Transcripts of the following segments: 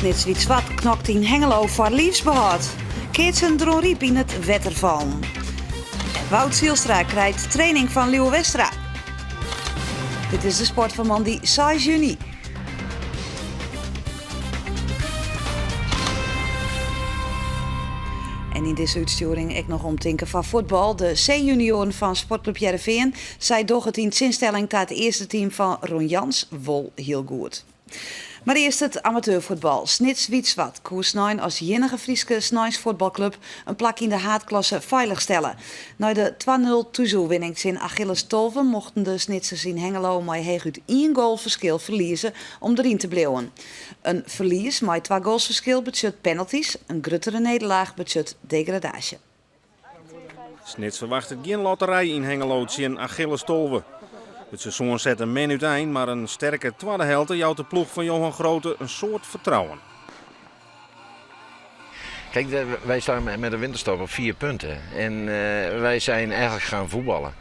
Snits Wyt Swart knokt yn Hengelo foar liifsbehâld. Keatsen Dronryp yn it wetter fallen. En Wout Zylstra krijt training fan Lieuwe Westra. Dit is de sport fan moandei 6 juny. En yn dizze útstjoering ek noch omtinken foar fuotbal. De C-junioaren fan Sportklup Hearrenfean, sy dogge it yn tsjinstelling ta it earste team fan Ron Jans wol hiel goed. Mar earst it amateurfuotbal. Snits Wyt Swart koe snein as iennige Fryske sneinsfuotbalklup in plak yn de haadklasse feilich stelle. Nei de twa-nul thúsoerwinning tsjin Achilles 12 mochten de Snitsers yn Hengelo mei heechút ien goal ferskil ferlieze om deryn te bliuwen. In ferlies mei twa goals ferskil betsjut penaltys, in gruttere nederlaach betsjut degradaasje. Snits ferwachtet gjin lotterij yn Hengelo tsjin Achilles 12. It seizoen sette min útein, mar in sterke twadde helte jout de ploech fan Johan Groote in soad fertrouwen. Kijk, wij staan met de winterstop op 4 punten. En wij zijn eigenlijk gaan voetballen.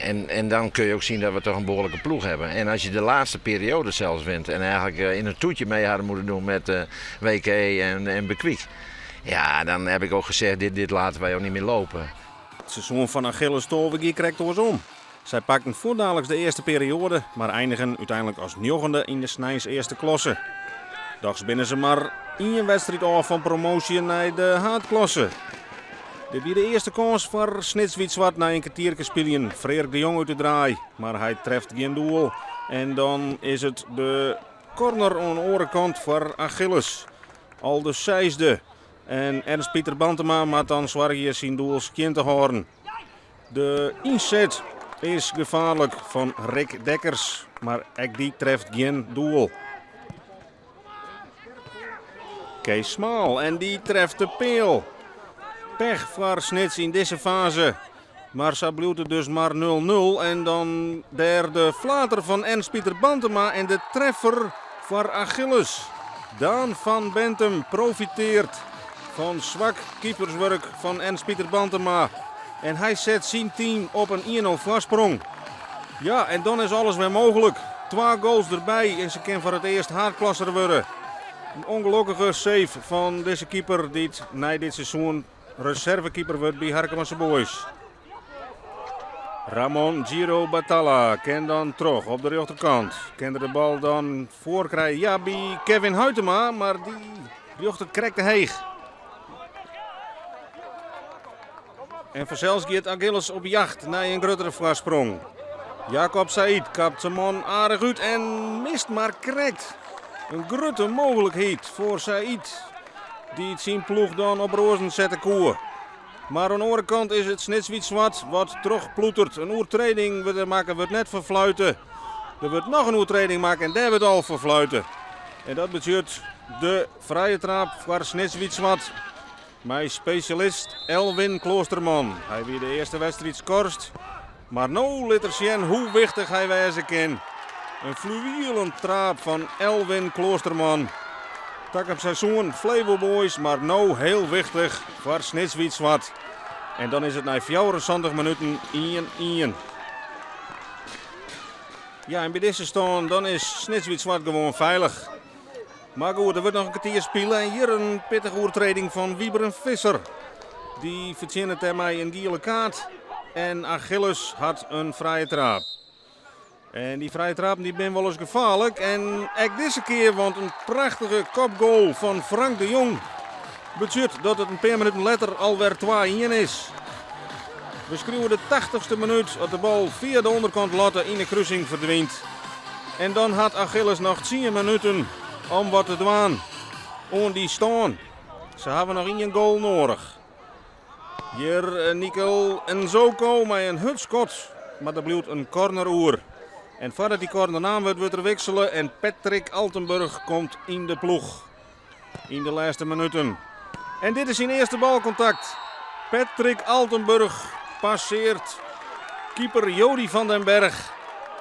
En, en dan kun je ook zien dat we toch een behoorlijke ploeg hebben. En als je de laatste periode zelfs wint en eigenlijk in een toetje mee hadden moeten doen met uh, WK en, en Bekwiek. Ja, dan heb ik ook gezegd, dit, dit laten wij ook niet meer lopen. It seizoen fan Achilles 12 gie krekt oarsom. Sy pakten fuortdaliks de earste perioade, mar einigen úteinlik as njoggende yn de sneins earste klasse. Dochs binne se mar ien wedstriid ôf fan promoasje nei de haadklasse. Dit wie de earste kâns foar Snits Wyt Swart nei in kertierke spyljen. Freerk de Jong út de draai, mar hy treft gjin doel. En dan is it de corner oan de oare kant foar Achilles. Al de seisde. En Ernst Pieter Bantema moat dan soargje syn doel skjin te hâlden. De ynset is gefaarlik fan Rick Dekkers, mar ek dy treft gjin doel. Kees Smaal en dy treft de peal. Pech foar Snits yn dizze faze. Mar sa bliuwt it dus mar 0-0 en dan dêr de flater fan Ernst Pieter Bantema en de treffer foar Achilles. Daan van Bentum profiteart fan swak keeperswurk fan Ernst Pieter Bantema en hy set syn team op in 1-0 foarsprong. Ja, en dan is alles wer mooglik. Twa goals derby en se kin foar it earst haadklasser wurde. In ûngelokkige save fan dizze keeper dy't nei dit seizoen reservekeeper wurdt by Harkemase Boys. Ramon Giro Batalla kin dan troch op de rjochterkant. Kin er de bal dan foarkrije? Ja, by Kevin Huitema, mar dy rjochtet krekt te heech. En fansels giet Achilles op jacht nei in gruttere foarsprong. Jacob Said kapt syn man aardich út en mist mar krekt. In grutte mooglikheid foar Said, dy't syn ploech dan op roazen sette koe. Mar oan de oare kant is it Snits Wyt Swart wat trochploetert. In oertreding wurdt der makke, wurdt net ferfluite. Der wurdt noch in oertreding makke en dêr wurdt al ferfluite. En dat betsjut de frije traap foar Snits Wyt Swart. Mei spesjalist Elwin Kloosterman. Hy wie de earste wedstriid skorst, mar no lit er sjen hoe wichtich hy wêze kin. In fluwielen traap fan Elwin Kloosterman. Takom seizoen Flevo Boys, mar no heel wichtich foar Snits Wyt Swart. En dan is it nei 74 minuten 1-1. Ja, en by dizze stân dan is Snits Wyt Swart gewoan feilich. Mar goed, der wurdt noch in kertier spile en hjir in pittige oertreding fan Wieberen Visser. Dy fertsjinnet dêrmei in giele kaart en Achilles hat in frije traap. En dy frije trapen dy binne wolris gefaarlik en ek dizze kear, want in prachtige kopgoal fan Frank de Jong betsjut dat it in pear minuten letter alwer 2-1 is. We skriuwe de tachtichste minút as de bal fia de ûnderkant latte yn de krusing ferdwynt. En dan hat Achilles noch tsien minuten om wat te dwaan oan dy stân. Se hawwe noch ien goal noadich. Hjir Nikel Nzoko mei in hurd skot, mar der bliuwt in corner oer. En foardat dy corner naam wurdt, wurdt der wiksele en Patrick Altenburg komt yn de ploech yn de lêste minuten. En dit is syn earste balkontakt. Patrick Altenburg passeart keeper Jody van den Berg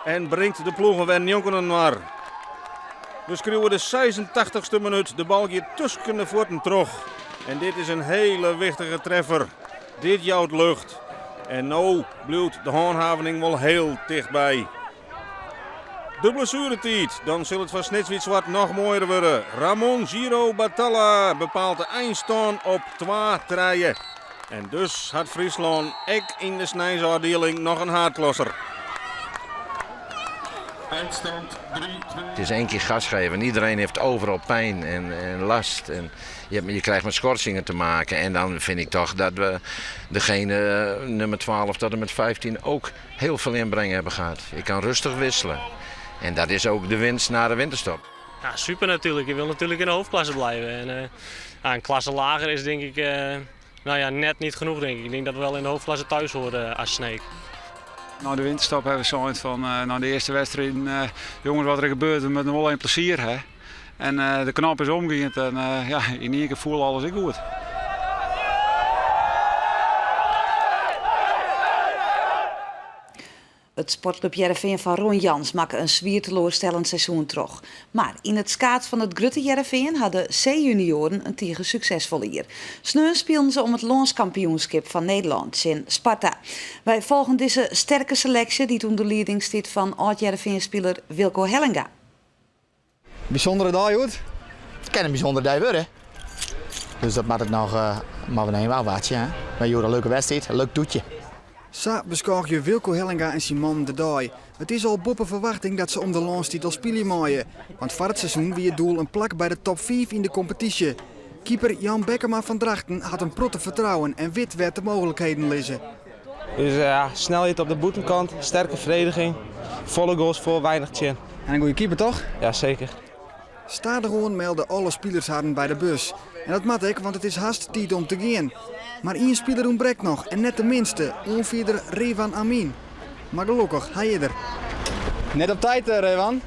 en bringt de ploegen wer njonken inoar. We skriuwe de 86ste minút. De bal giet tusken de fuotten troch. En dit is in hele wichtige treffer. Dit jout lucht. En no bliuwt de hânhavening wol hiel tichtby. De blessueretiid, dan sil it foar Snits Wyt Swart noch moaier wurde. Ramon Giro Batalla bepaalt de einstân op 2-3. En dus hat Fryslân ek yn de sneinsôfdieling noch in haadklasser. Eindstand 3-2. Het is één keer gas geven en iedereen heeft overal pijn en last. En je krijgt met schorsingen te maken. En dan vind ik toch dat we degene nummer 12 tot en met 15 ook heel veel inbreng hebben gehad. Je kan rustig wisselen. En dat is ook de winst na de winterstop. Ja, super natuurlijk. Je wil natuurlijk in de hoofdklasse blijven. En ja, een klasse lager is denk ik nou ja, net niet genoeg denk ik. Ik denk dat we wel in de hoofdklasse thuis horen als Sneek. Na de winterstop hebben we zoiets van, na de eerste wedstrijd, jongens, wat er gebeurt, we moeten wel een plezier hè. En de knop is omgegaan en ja, in één keer voelde alles ik goed. It Sportklup Hearrenfean fan Ron Jans makke in swier teloarstellend seizoen troch. Mar yn it skaad fan it grutte Hearrenfean ha de C-junioaren in tige suksesfol jier. Sneon spilen se om it lânskampioenskip fan Nederlân tsjin Sparta. Wy folgen dizze sterke seleksje dy't ûnder lieding stiet fan âld-Hearrenfeanspiler Wilco Hellinga. Bysûndere dei hjoed? It kin in bysûndere dei wurde. Dus dat moat it noch mar we even ôfwachtsje. Hè? Mar hjoed in leuke wedstriid, in leuk toetje. Sa beskôgje Wilco Hellinga en syn mannen de dei. It is al boppe ferwachting dat se om de lânstitel spylje meie. Want foar it seizoen wie it doel in plak by de top 5 yn de kompetysje. Keeper Jan Bekkema fan Drachten hat in protte fertrouwen en wit wêr't de mooglikheden lizze. Dus ja, snelheid op de bûtenkant, sterke ferdediging, folle goals foar, weinich tsjin. En in goede keeper toch? Ja, zeker. Stadichoan melde alle spilers harren by de bus. En dat moat ek, want it is hast tiid om te gean. Mar ien spiler ûntbrekt noch en net de minste, oanfierder Revan Amin. Mar gelokkich, hy is der. Net op tijd, Revan?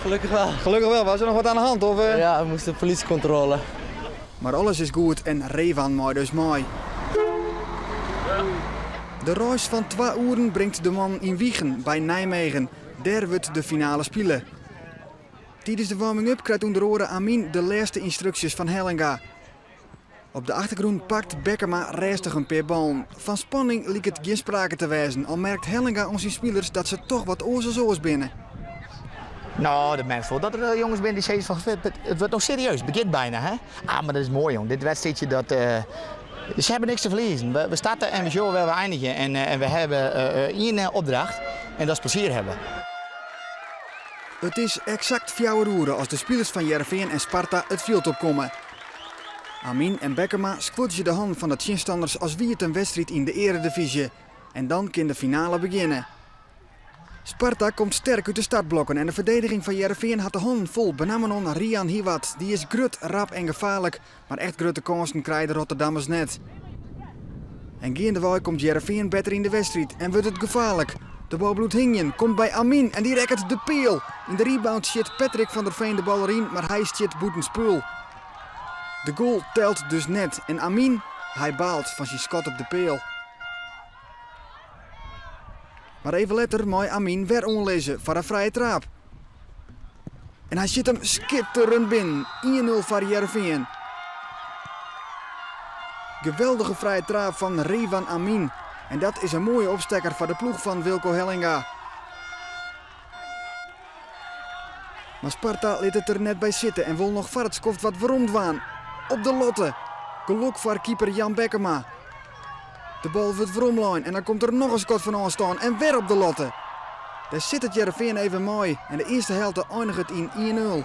Gelukkig wel. Gelukkig wel. Was er nog wat aan de hand? Of? Ja, we moesten politiecontrole. Mar alles is goed en Revan mei dus mei. De reis fan 2 oeren bringt de mannen yn Wijchen by Nijmegen. Dêr wurdt de finale spile. Tidens de warming-up krijt ûnder oare Amin de lêste ynstruksjes fan Hellinga. Op de achtergrûn pakt Bekkema rêstich in pear ballen. Fan spanning liket gjin sprake te wêzen, al merkt Hellinga oan syn spilers dat se toch wat oars as oars binne. No, dat merkst wol dat der jonges binne dy't sizze fan it wurdt no serieus, it begjint byna. Hè? Ah, mar dat is moai jong. Dit wedstriidsje dat, se hawwe niks te ferliezen. We starte en we sjogge wêr we einigje. En we hawwe ien opdracht en dat is plezier hawwe. It is eksakt 4 oere as de spilers fan Hearrenfean en Sparta it fjild opkomme. Amin en Bekkema skuodzje de hannen fan de tsjinstanners as wie it in wedstriid yn de earedivyzje. En dan kin de finale begjinne. Sparta komt sterk út de startblokken en de ferdediging fan Hearrenfean hat de hannen fol, benammen oan Rian Hiwat. Dy is grut, rap en gefaarlik, mar echt grutte kânsen krije de Rotterdammers net. En geandewei komt Hearrenfean better yn de wedstriid en wurdt it gefaarlik. De bal bliuwt hingjen, komt by Amin en dy rekket de peal. Yn de rebound sjit Patrick van der Veen de bal deryn, mar hy stiet bûten spul. De goal telt dus net en Amin, hy baalt fan syn skot op de peal. Mar even letter mei Amin wer oanlizze foar in frije traap. En hy sjit him skitterend binnen, 1-0 foar Hearrenfean. Geweldige frije traap fan Revan Amin. En dat is in moaie opstekker foar de ploech fan Wilco Hellinga. Mar Sparta lit it der net by sitte en wol noch foar it skoft wat werom dwaan. Op de latte. Gelok foar keeper Jan Bekkema. De bal wurdt weromlein en dan komt der noch in skot fan ôfstân en wer op de latte. Dêr sit it Hearrenfean even mei en de earste helte einiget yn 1-0.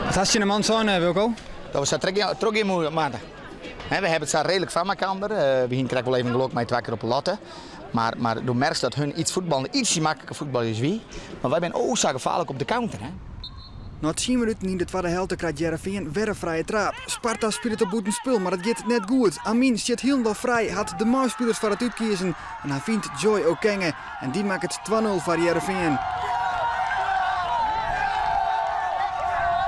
Wat hast tsjin de mannen sein, Wilco? Dat we sa trochgean moatte. We hawwe it sa reedlik foar mekoar. We hiene krekt wol even gelok mei 2 kear op de latte. Mar do merkst dat hun iets fuotballen, ietsje makliker fuotbalje as wy. Mar wy binne o sa gefaarlik op de counter. Hè? Nei 10 minuten yn de twadde helte krijt Hearrenfean wer in frije traap. Sparta spilet op bûtenspul, mar it giet net goed. Amin stiet hielendal frij, hat de meispilers foar it útkiezen en hy fynt Joy Okenge en dy makket 2-0 foar Hearrenfean.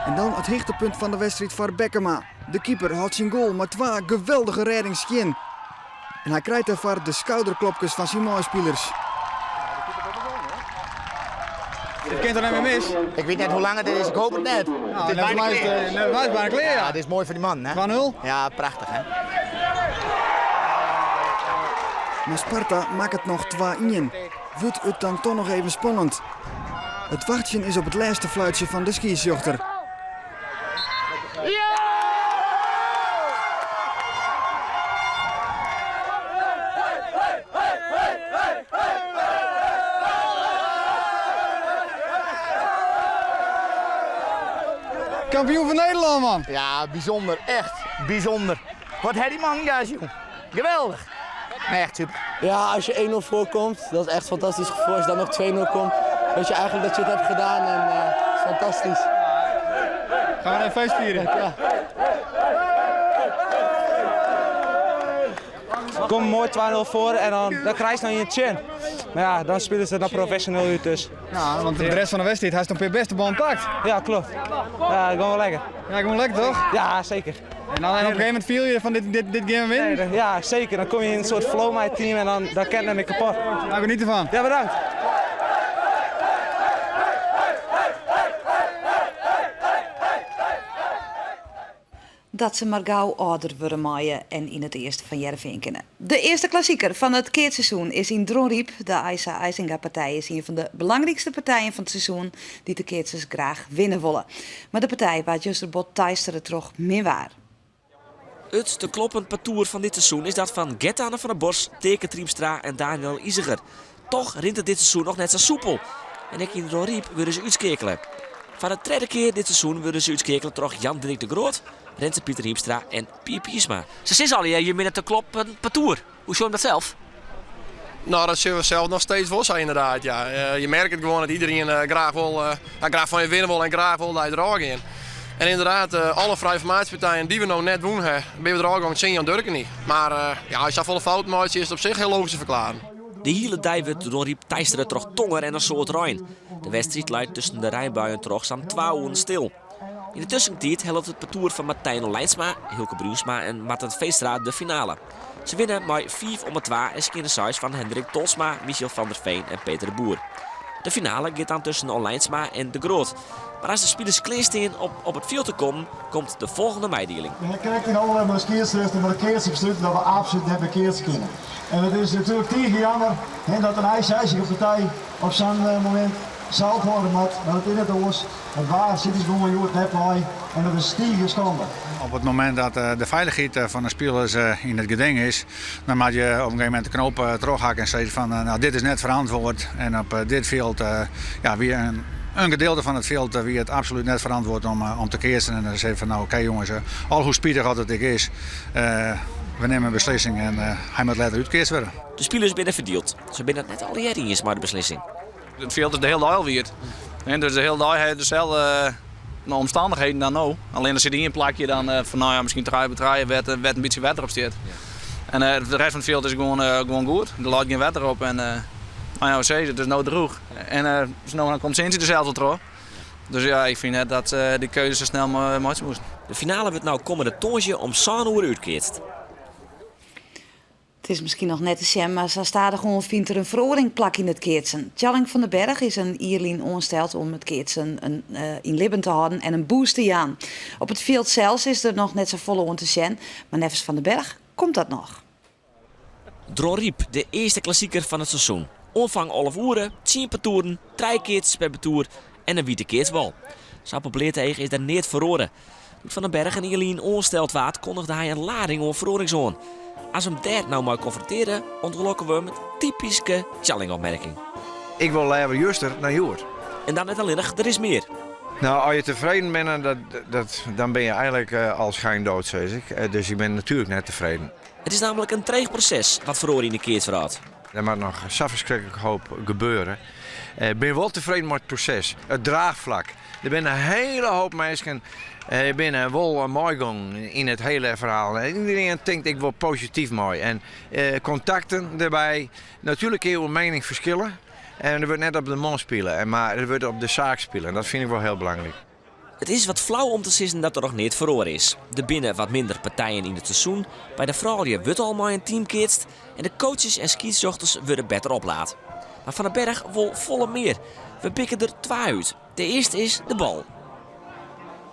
En dan it hichtepunt fan de wedstriid foar Bekkema. De keeper hâldt syn goal mei 2 geweldige rêdings skjin. En hy krijt dêrfoar de skouderklopkes fan syn meispilers. It kin toch net mear mis? Ik wit net hoe lang it is, ik hoop it net. Nou, It is neffens bijna my is it, klear. neffens my is it bijna klear, ja. Ja, dit is moai foar dy mannen, hè? 2-0? Ja, prachtich, hè? Mar Sparta makket noch 2-1. Wurdt it dan toch noch even spannend? It wachtsjen is op it lêste fluitsje fan de skiedsrjochter. Kampioen fan Nederlân, man! Ja, bysûnder. Echt bysûnder. Wat ha dy mannen gas, jong. Geweldich. Echt super. Ja, als je 1-0 voorkomt, dat is echt fantastisch gevoel. Als je dan nog 2-0 komt, weet je eigenlijk dat je het hebt gedaan en het is fantastisch. Gaan we even feest vieren? Ja. Kom mooi 2-0 voor en dan krijg je nog in je chin. Maar ja, dan spelen ze dan professioneel uit dus. Ja, want de rest van de wedstrijd, hij is dan weer best de bal pakt. Ja, klopt. Ja, gewoon wel lekker. Ja, gewoon lekker toch? Ja, zeker. En dan op een gegeven moment viel je van dit game winnen? Nee, ja, zeker. Dan kom je in een soort flow met het team en dan kent het me kapot. Nou, geniet ervan. Ja, bedankt. Dat se mar gau âlder wurde meie en yn it earste fan Hearrenfean kinne. De earste klassiker fan it keatsseizoen is yn Dronryp. De Eise Eisinga-partij is ien fan de belangrykste partijen fan it seizoen dy't de keatsers graach winne wolle. Mar de partij waard juster bot teistere troch min waar. It te kloppen partoer fan dit seizoen is dat fan Gert-Anne van der Bos, Teake Triemstra en Daniël Iseger. Toch rint it dit seizoen noch net sa soepel. En ek yn Dronryp wurde se útskeakele. Foar de tredde kear dit seizoen wurde se útskeakele troch Jan Dirk de Groot, Renze Pieter Hiemstra en Pier Piersma. Se sizze allegear, je binne te kloppen partoer. Hoe sjogge jim dat sels? Nou, dat sjogge we sels noch steeds wol sa inderdaad, ja. Je merke it gewoan dat iedereen graach wol, ja, graach fan je winne wol en graach wol dat je derôf gean. En inderdaad, alle frije formaasjepartijen dy't we no net wûn ha, binne we derôf gongen tsjin Jan Durk-en-dy. Mar ja, as je safolle fouten meitsje, is it op sich hiel logysk te ferklaren. De hiele dei wurdt Dronryp teistere troch tonger en in soad rein. De wedstriid leit tusken de reinbuien troch sa'n twa oeren stil. Yn de tuskentiid hellet it partoer fan Martijn Olijnsma, Hylke Bruinsma en Marten Veenstra de finale. Se winne mei fiif om 'e twa en skiene seis fan Hendrik Tolsma, Michel van der Veen en Peter de Boer. De finale giet dan tusken Olijnsma en De Groot. Mar as de spilers klearstean om op it fjild te kommen, komt de folgjende meidieling. We ha krekt yn oerlis mei de skiedsrjochter mei de keatsbeslút dat we absolút net mear keatse kinne. En it is natuerlik tige jammer dat in Eise partij op sa'n momint sa ophâlde moat, mar it is net oars. It waar sit ús gewoan hjoed net mei en dat is tige skande. Op it momint dat de feilichheid fan de spilers yn it geding is, dan moat je op in gegeven momint de knoop trochhakke en sizze fan nou dit is net ferantwurd en op dit fjild ja, wie in gedeelte fan it fjild wie it absolút net ferantwurd om te keatsen en dan sizze fan nou oké jonges, al hoe spitich as it ek is, we nimme in beslissing en hy moat letter útkeatst wurde. De spilers binne ferdield. Se binne it net allegear iens mei de beslissing. It fjild is de hiele dei al wiet. Dus de hiele dei ha je deselde omstannichheden dan no. Allinne der sit ien plakje dan fan nou ja, miskien trije by trije wêr't wêr't in bytsje wetter op stiet. En de rest fan it fjild is gewoan gewoan goed. Der leit gjin wetter op en nou ja, we sizze it is no drûch. En no dan komt sintsje der sels al troch. Dus ja, ik fyn net dat dy keuze sa snel meitsje moasten. De finale wurdt no kommende tongersdei om sân oere útkeatst. It is miskien noch net te sjen, mar sa stadichoan fynt der in feroaring plak yn it keatsen. Tjalling van den Berg is in jier lyn oansteld om it keatsen yn libben te hâlden en in boost te jaan. Op it fjild sels is der noch net safolle oan te sjen, mar neffens Van den Berg komt dat noch. Dronryp, de earste klassiker fan it seizoen. Oanfang 11 oere, tsien partoeren, trije keatsers per partoer en in wiete keatsbal. Sa op it bleate each is der neat feroare. Doe't Van den Berg in jier lyn oansteld waard, kondigde hy in lading oan feroarings oan. As we him dêr no mei konfrontearje, ûntlokke we him in typyske Tjalling-opmerking. Ik wol leaver juster dan hjoed. En dan net allinnich, der is mear. Nou, as je tefreden binne, dat, dat, dan bin je eigenlik al schijndood, sis ik. Dus ik bin natuerlik net tefreden. It is nammentlik in dreech proses wat feroarje yn de keatswrâld. Der moat noch sa ferskriklik hoop gebeure. Ik bin wol tefreden mei it proses, it draachflak. Der binne in hiele hoop minsken binne wol meigongen yn it hiele ferhaal. Iedereen tinkt ek wol posityf mei. En kontakten derby. Natuerlik kinne je oer miening ferskille. En der wurdt net op de man spile, mar der wurdt op de saak spile. En dat fyn ik wol hiel belangryk. It is wat flau om te sizzen dat der noch neat feroare is. Der binne wat minder partijen yn it seizoen, by de froulju wurdt al mei in team keatst en de coaches en skiedsrjochters wurde better oplaat. Mar Van den Berg wol folle mear. We pikke der twa út. De earste is de bal.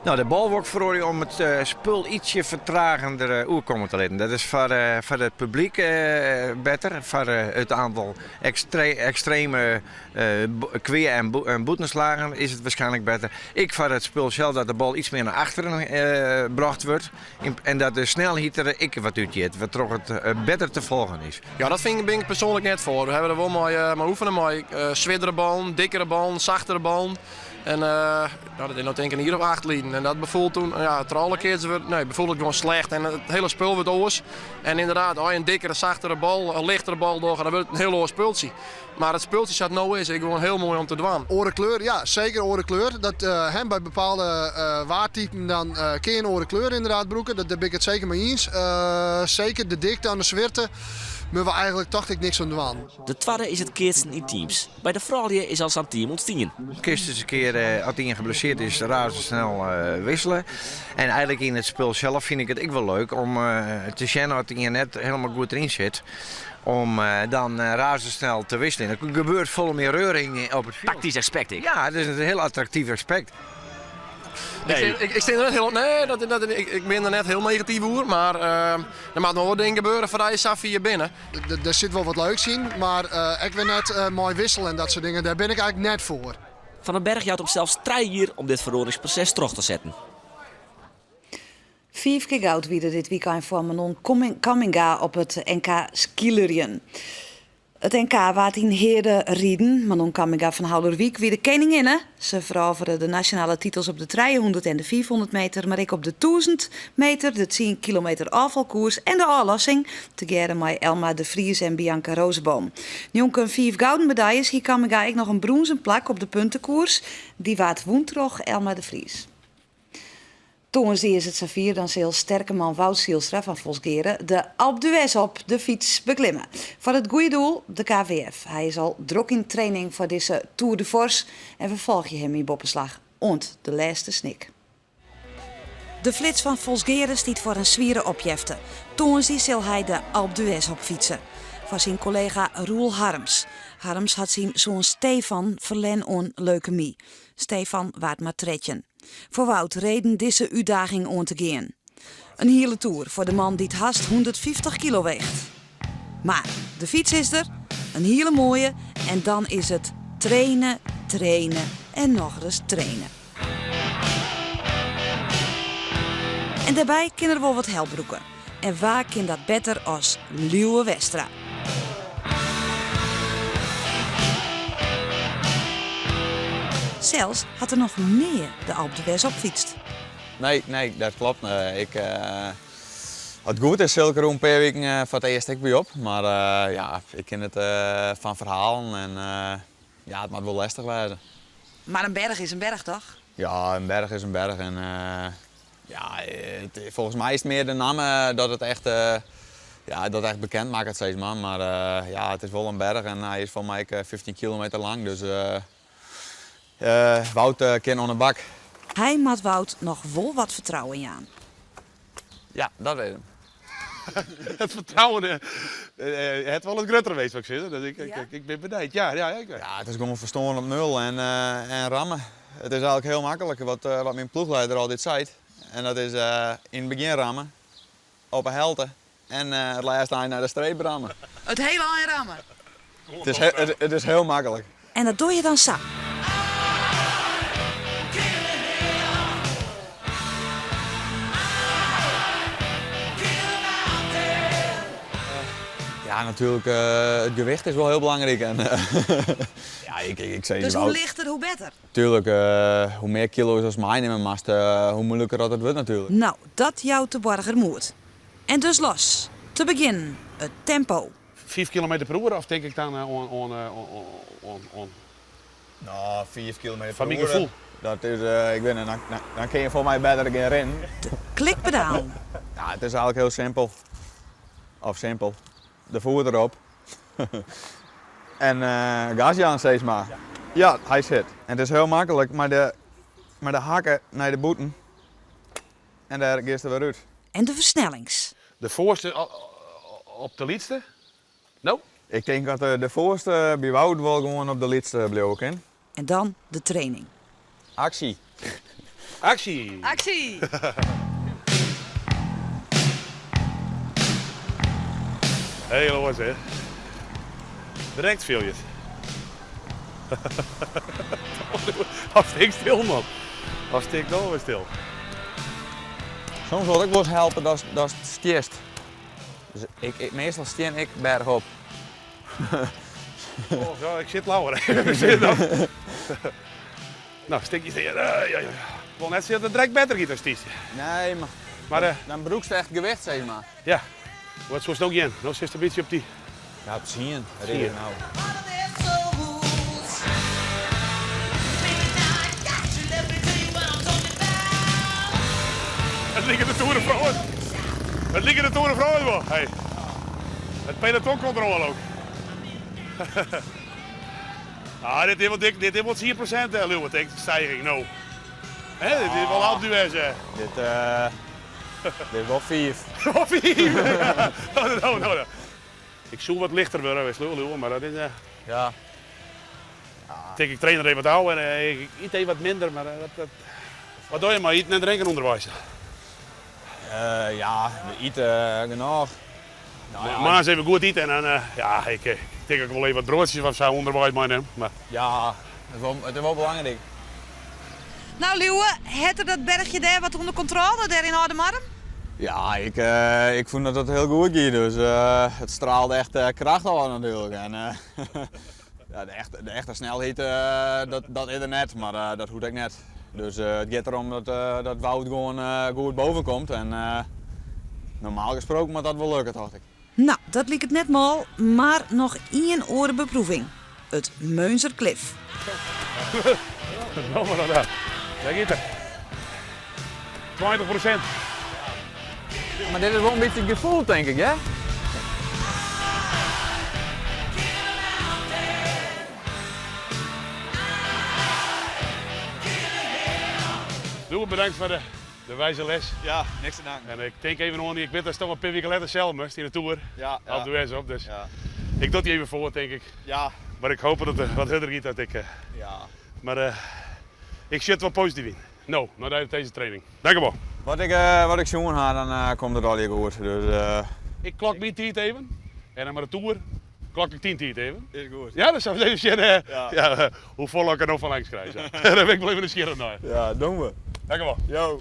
Nou, de bal wol ik feroarje om it spul ietsje fertragender oerkomme te litten. Dat is foar foar it publyk better, foar it oantal ekstreme kwea en bûtenslagen is it waarskynlik better. Ek foar it spul sels dat de bal iets mear nei achteren brocht wurdt en dat de snelheid der ek wat útjit, wêrtroch it better te folgjen is. Ja, dat fyn, bin ik persoanlik net foar. We hawwe der wol mei, mei oefene, mei swierdere ballen, dikkere ballen, sachtere ballen. En uh, nou, dat is no tink ik in jier of 8 lyn. En dat befoel toen, ja, troch alle keatsers wurdt, nee, befoel it gewoan slecht. En it hiele spul wurdt oars. En ynderdaad, as je in dikkere, sachtere bal, in lichtere bal dogge, dan wurdt it in hiel oar spultsje. Mar it spultsje sa't it no is, is gewoan hiel moai om te dwaan. Oare kleur, ja, seker oare kleur. Dat uh, bij bepaalde uh, waartypen dan uh, kin je in oare kleur ynderdaad brûke. Dat, dêr bin ik it seker mei iens. Seker de dikte en de swierte, moatte we eigentlik tocht ik niks oan dwaan. De twadde is it keatsen yn teams. By de froulju is al sa'n team ûntstien. Kinst ris in kear, as ien geblesseerd is, razendsnel wissele. En eigentlik yn it spul sels fyn ik it ek wol leuk om te sjen as ien net hielendal goed deryn sit, om dan razendsnel te wisselen. Der gebeurt folle mear reuring op it fjild. Taktysk aspekt ek. Ja, it is in hiel attraktyf aspekt. Nee. Ik, ik, ik, net hiel, nee, dat, dat, ik, ik bin der net hiel negatyf oer, mar uh, der moat noch wat dingen gebeure foardat je sa fier binne. Der sit wol wat leuks yn, mar uh, ek wer net uh, mei wissel en dat soart dingen, dêr bin ik eigentlik net foar. Van den Berg jout himsels 3 jier om dit feroaringsproses troch te setten. Fiif kear goud wie der dit wykein foar Manon Kamminga op it NK skeelerjen. It NK waard yn Heerde riden. Manon Kamminga fan Haulerwyk wie de keninginne. Se ferovere de nasjonale titels op de 300 en de 500 meter, mar ek op de 1000 meter, de 10 kilometer ôffalkoers en de ôflossing, tegearre mei Elma de Vries en Bianca Roosenboom. Njonken fiif gouden medaljes hie Kamminga ek noch in brûnzen plak op de puntekoers. Dy waard wûn troch Elma de Vries. Tongersdei is it safier, dan sil sterke man Wout Zijlstra fan Folsgeare de Alpe d'Huez op de fyts beklimme. Foar it goede doel, de KWF. Hy is al drok yn training foar dizze Tour de Force en we folgje him yn Boppeslach oant de lêste snik. De flits fan Folsgeare stiet foar in swiere opjefte. Tongersdei sil hy de Alpe d'Huez opfytse. Foar syn kollega Roel Harms. Harms hat syn soan Stefan ferlern oan leukemy. Stefan waard mar 13. Foar Wout reden dizze útdaging oan te gean. In hiele toer foar de man dy't hast 150 kilo weecht. Mar de fyts is der, in hiele moaie, en dan is it traine, traine en nochris traine. En dêrby kin er wol wat help brûke. En wa kin dat better as Liuwe Westra? Sels hat er noch nea de Alpe d'Huez opfytst. Nee, nee, dat klopt. Ik, as it goed is, sil ik der oer in pear wiken foar it earst ek by op. Mar ja, ik ken it fan ferhalen en ja, it moat wol lestich wêze. Mar in berch is in berch, toch? Ja, in berch is in berch. En ja, folgens my is it mear de namme dat it echt, ja, dat echt bekend makket, sis mar. Mar ja, it is wol in berch en hy is folgens my ek 15 kilometer lang. Dus Wout kin oan de bak. Hy moat Wout noch wol wat fertrouwen jaan. Ja, dat is him. It fertrouwen hat wol wat grutter west, wol ik sizze. Dus ik, ik bin benijd. Ja, ja, ik... ja, it is gewoan ferstân op nul en, en ramme. It is eigentlik hiel maklik wat, wat myn ploechlieder altyd seit. En dat is yn it begjin ramme, op 'e helte en it lêste ein nei de streep ramme. It hiele ein ramme? It is, it is hiel maklik. En dat doch je dan sa. Ja, natuerlik, it gewicht is wol hiel belangryk. En, ja, ik, ik, ik Dus hoe lichter, hoe better? Tuerlik, hoe mear kilo's ast meinimme moatst, hoe moeiliker dat it wurdt natuerlik. No, dat jout de boarger moed. En dus los. Te begjinnen, it tempo. 5 kilometer per oere of tink ik dan oan. No, 5 kilometer per oere. Foar myn gefoel. Dat is, ik wit net, dan kinne je folgens my better gean rinnen. De klikpedaal. Ja, it is eigentlik hiel simpel. Of simpel. De foet derop. En gas jaan, sis mar. Ja, hy sit. En it is hiel maklik mei de hakke nei de bûten. En dêr giest der wer út. En de fersnellings. De foarste op de lytste? No? Ik tink dat de foarste by Wout wol gewoan op de lytste bliuwe kin. En dan de training. Aksje. Aksje! Aksje! Heel oars, hè? Direkt fiel je it. Of ik stil, man. Of stik dan weer stil. Soms wol ik wolris helpe datst, datst stiest. Dus ik, ik, meastal stean ik berchop. Oh, ja, ik sit lauwer. Ik zit dan. Nou, stikjes hier. Ja, ja. Ik wil net zeggen dat het direct beter gaat als stiest. Nee, maar, Maar, dan brûkst echt gewicht, zeg maar. Ja, wat soest ook jen? Nou zit een beetje op die... Ja, op 10. 10. Nou. Het liggen de Tour de France. Het liggen de Tour de France wel. Hey. Het pelotoncontrole ook. ah, dit is wel dik, dit is wel 10% hè, Leeuwen, denk ik, stijging nou. Hè, dit is wel Alpe d'Huez, hè. Dit, dit is wel 5. Wel 5? nou, nou, nou. Ik zoek wat lichter worden, wees Leeuwen, maar dat is... Ja. Ik denk, ik train er even wat ouder en ik eet even wat minder, maar dat, dat... Wat doe je maar? Eten en drinken onderwijs? Ja, we eten genoeg. Nou, ja. Maar eens even goed eten en dan, ja, ik denk ook wel even wat broodjes of zo onderwijs meenemen. Maar... Ja, het is wel belangrijk. Nou, Lieuwe, het er dat bergje daar wat onder controle, daar in Oude Ja, ik vond dat het heel goed ging, dus het straalde echt kracht al natuurlijk. En ja, de echte snelheid, dat is er net, maar dat hoeft ik net. Dus het gaat erom dat Wout gewoon goed boven komt en normaal gesproken moet dat wel lukken, dacht ik. Nou, dat liep het net mal, maar nog één orenbeproeving. Het Meunzerklif. Nou, maar dan daar. Daar gaat het. 20%. Maar dit is wel een beetje het gevoel, denk ik, hè? Doe bedankt voor de wijze les. Ja, niks te danken. En ik denk even nog niet, ik weet dat het toch een paar weken later zelf moest in de Tour. Ja, ja. Op de West op, dus Ja. ik doe die even voor, denk ik. Ja. Maar ik hoop dat het wat harder gaat dat ik. Ja. Maar ik zit wel positief in. Nou, na deze training. Dank u wel. Wat ik zoen had, dan komt het al hier goed. Dus. Ik klok mijn tijd even. En dan maar de Tour klok ik 10 tijd even. Is goed. Ja, dat zou ik even zien Ja. ja, hoe vol ik er nog van langs krijg. Ja. Daar ben ik wel even nieuwsgierig naar. Ja, doen we. Dank u wel. Yo.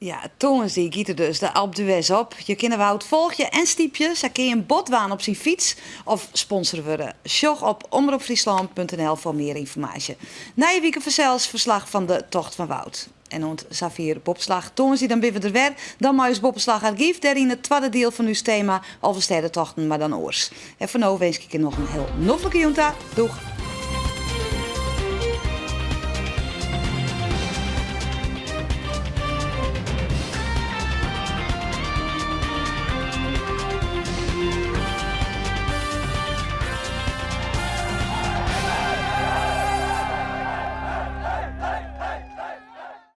Ja, tongersdei giet er dus de Alpe d'Huez op. Je kunt Wout volg je en stiepje. Ze kun je een botwaan op zijn fiets of sponsor worden. Sjoch op omroepfriesland punt N L voor meer informatie. Na je week vanzelfs verslag van de Tocht van Wout. En ont Xavier Bopslag. Tongersdei dan ben we er weer. Dan maar Bopslag archief. Daarin het tweede deel van uw thema Alverstedetochten, maar dan oors. En voor nu wens ik je nog een heel noffelijke junta. Doeg!